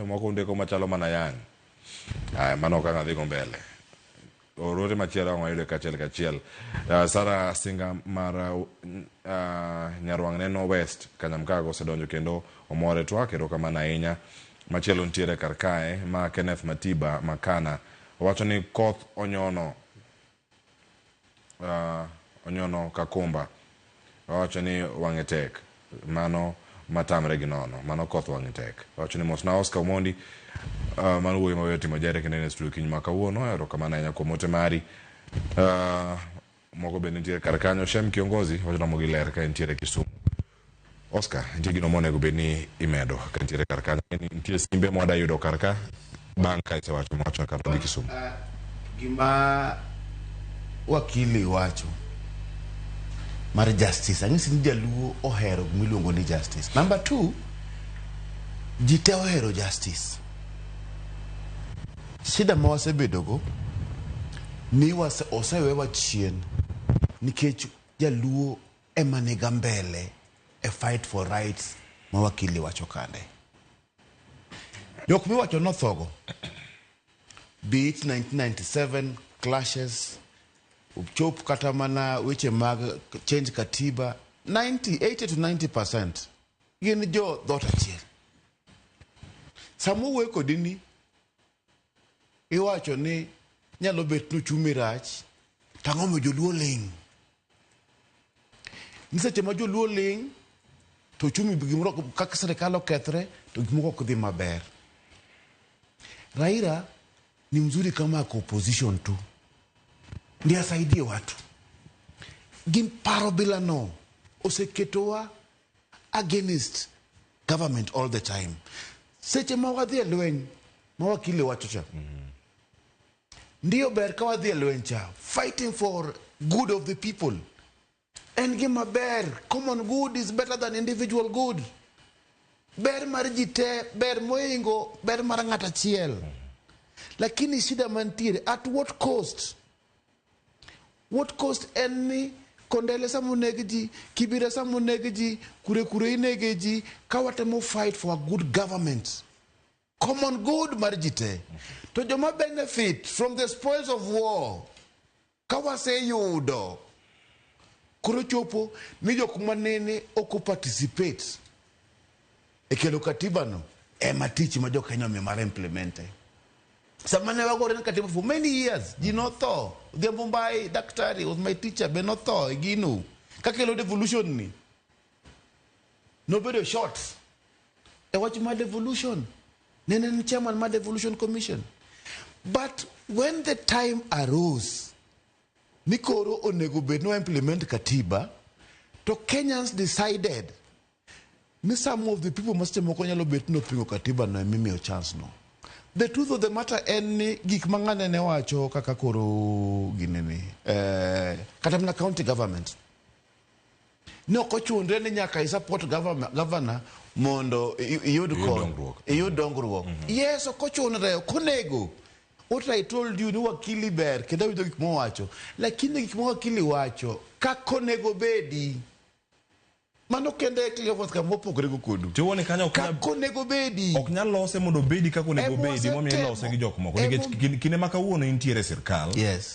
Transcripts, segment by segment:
Moko undiko machalo mana yany. Aya, mano ok ang' adhigo mbele. Or ote machielo ang' wayude kachiel kachiel. Sara Singa mar Nyarwang' Neno West Kanyamkago osedonjo kendo omor e twak, erokamano ahinya. Machielo nitiere kar kae ma Kenneth Matiba Makana owacho ni koth onyono onyono Kakumba. Owacho ni wang'e tek. Mano matamre gi nono. Mano koth wang'e tek. Owacho ni mosna Oscar Omondi. Mano wuoyi mabeyo timo jere kendo en e studio kiny ma kawuono. Erokamano ahinya kuom ote mari. Moko bende nitiere kar kanyo. Shem Kiongozi wacho Ramogi ler ka entiere Kisumu. Oscar, nitie gino monego bed ni imedo ka nitiere kar kanyo. Nitie simbe mwada yudo kar ka bang' ka isewacho mawacho kar dhi Kisumu. Gima wakili wacho mar justice, ang'isi ni jaluo ohero gima iluongo ni justice. Number 2, ji te ohero justice. Shida ma wasebedogo ni osewewa chien nikech jaluo ema niga mbele e fight for rights ma wakili wacho kande. Jok miwacho nothogo, be it 1997 clashes, ochop kata mana weche mag change katiba, 90, 80 to 90% gin jo dhoot achiel. Sama owuoyo kodi ni iwacho ni nyalo bet ni uchumi rach, to ang'o omiyo joluo ling'? Ni seche ma joluo ling' to uchumi gimoro kaka sirikal okethre to gik moko ok dhi maber. Raila ni mzuri kama ako opposition tu, ndiye asaidie watu. Gin paro bila no oseketowa against government all the time. Seche ma wadhi e lweny ma wakili wacho cha, ndiyo ber ka wadhi e lweny cha, fighting for good of the people en gima ber. Common good is better than individual good. Ber mar ji te ber mohingo ber mar ng'at achiel. Lakini shida mantiere, at what cost? What cost en ni Kondele sama oneg ji, Kibira sama oneg ji, kure kure inege ji, ka watemo fight for a good government. Common good mar ji te. To joma benefit from the spoils of war, ka waseyudo, koro chopo ni jok manene ok participate e kelo katiba no, ema tich ma jo Kenya omiyo mar implemente. Sama ne wagore ne katiba for many years, ji notho. Odhiambo Mbai, daktari, was my teacher, be notho e gino. Kakelo devolution ni, nobedo short. E wach mar devolution, nene en chairman mar devolution commission. But when the time arose, ni koro onego bed ni wa implement katiba, to Kenyans decided ni some of the people ma seche moko nyalo bet ni opingo katiba no emimiyo chance no. The truth of the matter en ni gik ma ng'ane ne wacho kaka koro ginene, kata mana county government ne ok ochunre ni nyaka i support governor mondo iyud kony, dongruok. Iyud dongruok. Yes, ok ochunre, ok onego. What I told you ni wakili ber kendo awinjo gik mowacho, lakini gik ma wakili wacho kaka onego bedi mano kende e Cleophas kama opogore go kodu. Tiwuone kanyo ok nyal Kaka onego bedi. Ok nyal lose mondo obedi kaka onego Ema obedi momiyo wasetemo. ilose gi jok moko Ema nikech kinde ma kawuono intiere e sirkal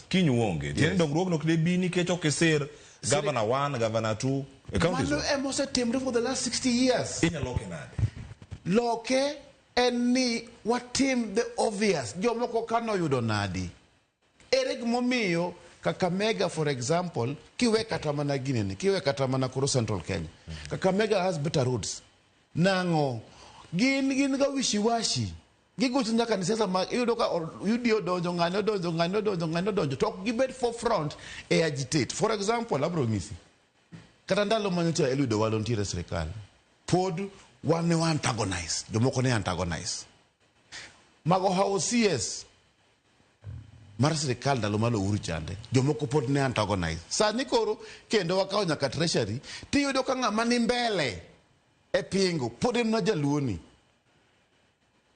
kiny uonge tiende dongruogno ok debi nikech ok isir governor 1 governor 2 e counties Mano ema osetimre for the last 60 years. Inyalo loke nade? Loke en ni watim the obvious. Jomoko ka noyudo nadi? Ere gimomiyo Kakamega, for example, kiwe kata mana ginene, kiwe kata mana koro Central Kenya, Kakamega has better roads. Nang'o? Gin ga wishy-washy. Gigocho nyaka ni siasa ma iyudo ka UDA odonjo, ng'ane odonjo, ng'ane odonjo, ng'ane odonjo, to ok gibed forefront e agitate. For example, abro nyisi. Kata ndalo manyocha Eliud Owalo nitiere e sirikal, pod wan ne wa antagonize, jomoko ne antagonize. Mago hawo CS mar sirikal ndalo malo Uhuru chande, jomoko pod ne antagonize. Sani koro kendo wakawo nyaka treasury, tiyudo ka ng'ama ni mbele e pingo pod en mana jaluo ni.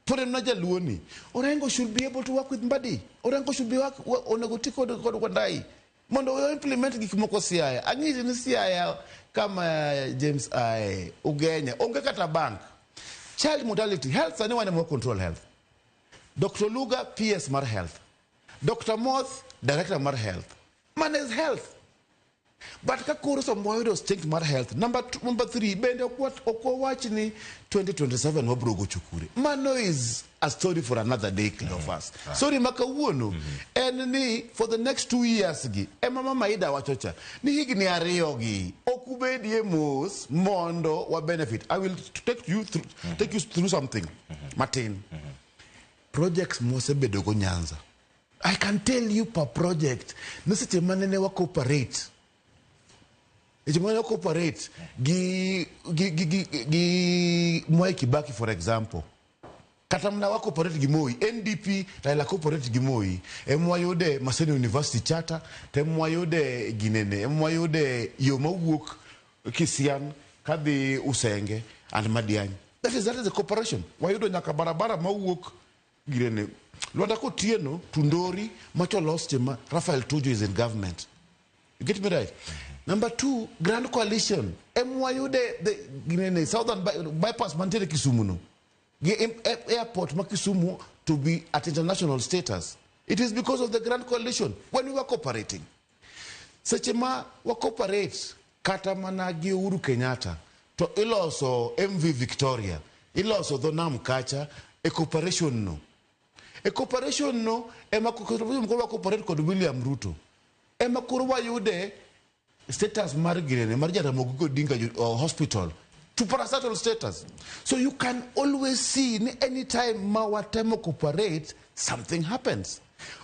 Pod en mana jaluo ni. Orengo should be able to work with Mbadi. Orengo should be work, onego ti kod Wandayi mondo o implement gik moko Siaya. Ang'isi ni Siaya kama James ae, Ugenya, onge kata bank. Child mortality, health sani wan ema control health. Dr. Luga, PS mar health. Dr. Moth, director mar health. Man is health. But ka koro sama wayudo stink mar health, number two, number three, bende ok wawach ni 2027 wabiro gocho kure. Mano is a story for another day, Cleophas. Story ma kawuono en ni for the next 2 years gi, ema Mama Ida wacho cha, ni higni ariyo gi, ok ubedie mos mondo wa benefit. I will take you through something matin. Projects mosebedo go Nyanza. I can tell you per project, ni seche manene wa cooperate seche mane wa cooperate gi Mwai Kibaki, for example, kata mana wa cooperate gi Moi, NDP, Raila cooperate gi Moi, ema wayude Maseno University Charter, to ema wayude ginene, ema wayude yo mawuok Kisian kadhi Usenge and Madiany. That is a cooperation. Wayudo nyaka barabara mawuok girene Lwanda Kotieno Tundori macholos ma Raphael Tuju is in government. You get me right? Number two, Grand Coalition. Ema wayude the ginene Southern Bypass mantiere Kisumu no. Gi airport ma Kisumu to be at international status. It is because of the Grand Coalition when we were cooperating. Seche ma wa cooperate kata mana gi Uhuru Kenyatta to iloso MV Victoria, iloso dho nam kacha e cooperation no. E cooperation no ema koro wa cooperate kod William Ruto. Ema koro wayude status mar ginene mar Jaramogi Odinga Hospital to parastatal status. So you can always see ni anytime ma watemo cooperate, something happens.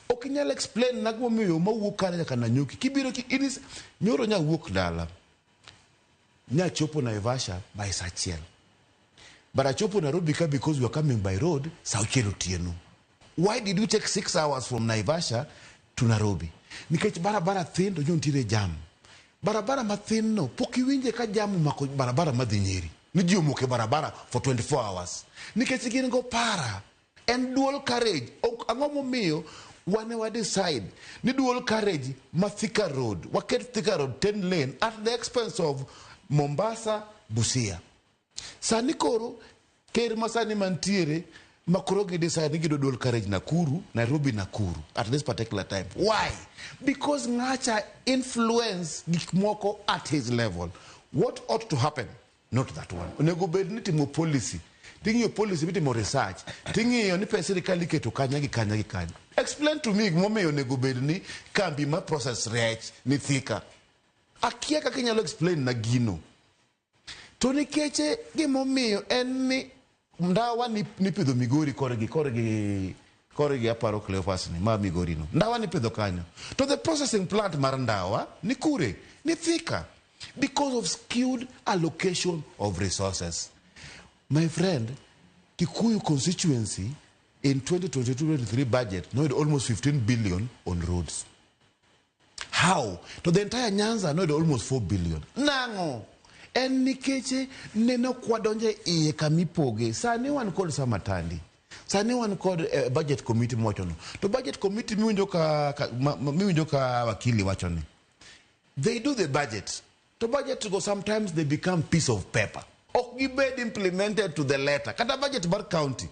Ok inyal explain na gimomiyo mawuok kare nyaka Nanyuki. Kibiro ki inis nyoro nya wuok dala. Nya chopo Naivasha by saa achiel. But achopo Nairobi ka because we are coming by road saa auchiel otieno. Why did we take 6 hours from Naivasha to Nairobi? Nikech barabara thin to nitiere jam. Barabara mathin no pok iwinje ka jam omako barabara madhi Nyeri. Ni ji omoko e barabara for 24 hours. Nikech gin go para. En dual carriage. Ok ang'o momiyo wane wa decide ni dual carriage ma Thika Road. Waket Thika Road 10 lane at the expense of Mombasa, Busia. Sani koro ker masani mantiere ma koro gi decide ni gidwa dual carriage Nakuru, Nairobi Nakuru at this particular time. Why? Because ng'acha influence gik moko at his level. What ought to happen? Not that one. Onego bed ni timo policy. Ting'iyo policy mitimo research. Ting'iyo ni pes sirikal iketo kanya gi kanya gi kanya. Explain to me gimomiyo onego bed ni kambi ma process rech ni Thika. Akia kaka inyalo explain na gino. To nikech gimomiyo en ni ndawa ni nipidho Migori korgi aparo Cleophas ni ma Migori no. Ndawa nipidho kanyo. To the processing plant mar ndawa ni kure? Ni Thika. Because of skewed allocation of resources. My friend, Kikuyu constituency in 2022-23 budget noyudo almost 15 billion on roads. How? To the entire Nyanza noyudo almost 4 billion. Nang'o? En nikech neno kwadonje iye kamipoge. Sani wan kod Samatandi. Sani wan kod budget committee mowachono. To budget committee miwinjo ka wakili wacho ni. They do the budget. To budget go sometimes they become piece of paper. Ok gibed implemented to the letter. Kata budget mar county.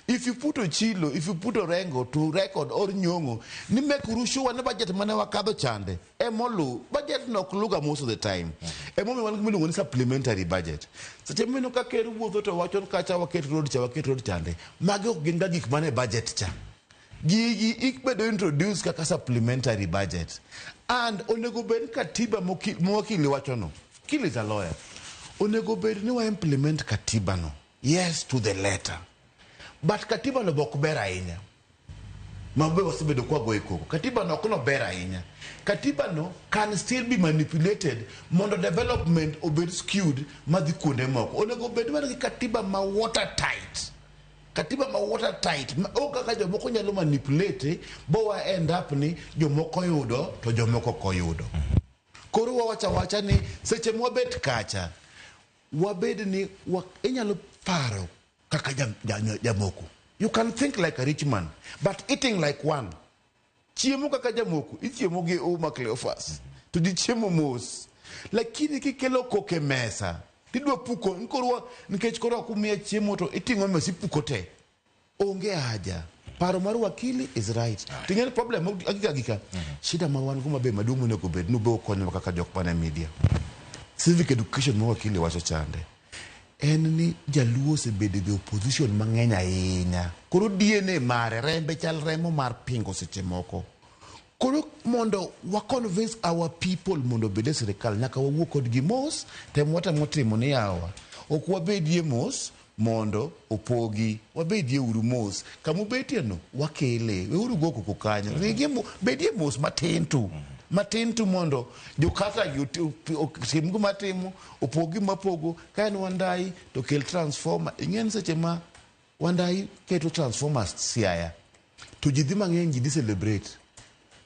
If you put Ochilo, if you put Orengo to record or Nyong'o, ni make sure ni budget mane wakadho chande. Emolu, budget no ok luga most of the time. Emomiyo wan gi miluongo ni supplementary budget. Seche mineno ka ker wuotho to wacho ni kacha waket road cha, waket road chande. Magi ok gin ga gik mane budget cha. Gigi ibedo introduce kaka supplementary budget. And onego bed katiba mowakili wachono. Kili is a lawyer. Onego bed ni wa implement katiba no. Yes, to the letter. But katiba no bok ber ahinya. Ma be wasebedo kwa goye koko. Katiba no ok no ber ahinya. Katiba no can still be manipulated mondo development obed skewed madhi kuonde moko. Onego bed wan gi katiba ma watertight. Katiba ma watertight ma ok kaka jomoko nyalo manipulate bo wa end up ni jomoko yudo to jomoko ok oyudo. Koro wawacho awacha ni seche mwabet kacha wabed ni inyalo paro kaka jamoko. You can think like a rich man, but eating like one. Chiemo kaka jamoko, ichiemo gi uma, Cleophas. To ji chiemo mos. Lakini kikelo koke mesa, Tidwa puko koro nikech koro ok umiya chiemo to iting'o mesa ipuko te. Onge haja. Paro mar wakili is right. Ting'eni problem agika gika. Shida ma wan go mabe maduong' monego bed ni ube ukonyowa kaka jok man e media. Civic education ma wakili wacho chande. En ni jaluo osebedo e the opposition mang'eny ahinya. Koro DNA mare rembe chal remo mar pingo seche moko. Koro mondo wa convince our people mondo obed e sirikal nyaka wawuo kodgi mos tem watemo timo ni yawa ok wabedie mos mondo opogi wabedie uru mos kama ubetie no wakele weuru go koko kanyo Ringie bedie mos matin tu matin tu mondo jokata gi otim gima timo opog gima pogo ka en Wandayi to kel transformer ing'e ni seche ma Wandayi keto transformers Siaya to ji dhi mang'eny ji dhi celebrate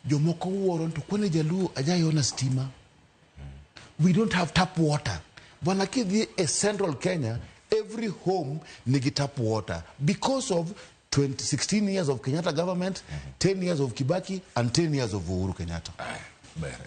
jomoko wuoro to kwani jaluo ajaiona stima we don't have tap water bwana kidhi e central kenya every home nigi tap water because of 20, 16 years of kenyatta government 10 years of kibaki and 10 years of uhuru kenyatta Ber.